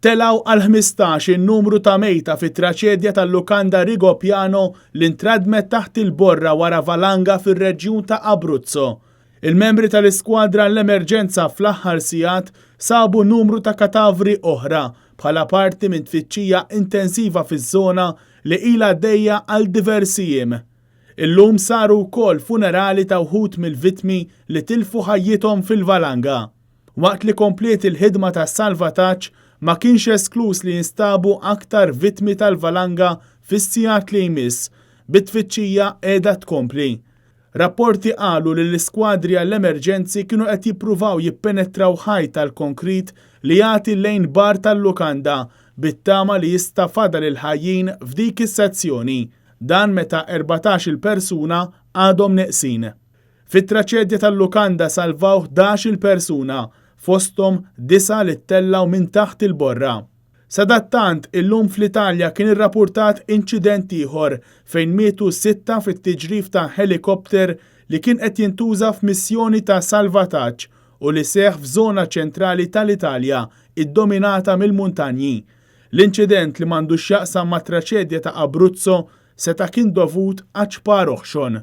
Telgħu għal 15 in-numru ta' mejta fit-traċedja tal-lukanda Rigopiano li ntradmet taħt il-borra wara valanga fir-reġjun ta' Abruzzo. Il-membri tal-iskwadra għall-emerġenza fl-aħħar sigħat sabu numru ta' katavri oħra bħala parti minn tfittxija intensiva fiż-żona li ilha għaddejja għal diversi jiem. Illum saru wkoll funerali ta' wħud mill-vittmi li tilfu ħajjithom fil-valanga. Waqt li kompliet il-ħidma ta' salvataġġ, ma kienx eskluż li jinstabu aktar vittmi tal-valanga fis-sigħat li jmiss, bit-tfittxija qiegħda tkompli. Rapporti qalu li l-iskwadri għall-emerġenzi kienu qed jippruvaw jippenetraw ħajt tal-konkrit li jagħti lejn bar tal-lukanda bit-tama li jista' fadal il-ħajjin f'dik is-sezzjoni. Dan meta 14-il persuna għadhom neqsin. Fit-traċedja tal-lukanda salvaw 11-il persuna, fosthom disgħa li ttellgħu minn taħt il-borra. Sadattant, illum fl-Italja kien irrapurtat inċident ieħor fejn mietu sitta fit-tiġrif ta' ħelikopter li kien qed jintuża f'missjoni ta' salvataġġ u li seħħ f'żona ċentrali tal-Italja iddominata mill-muntanji. L-inċident li m'għandux x'jaqsam mat-traċedja ta' Abruzzo seta' kien dovut għaċ-ċpar oħxon.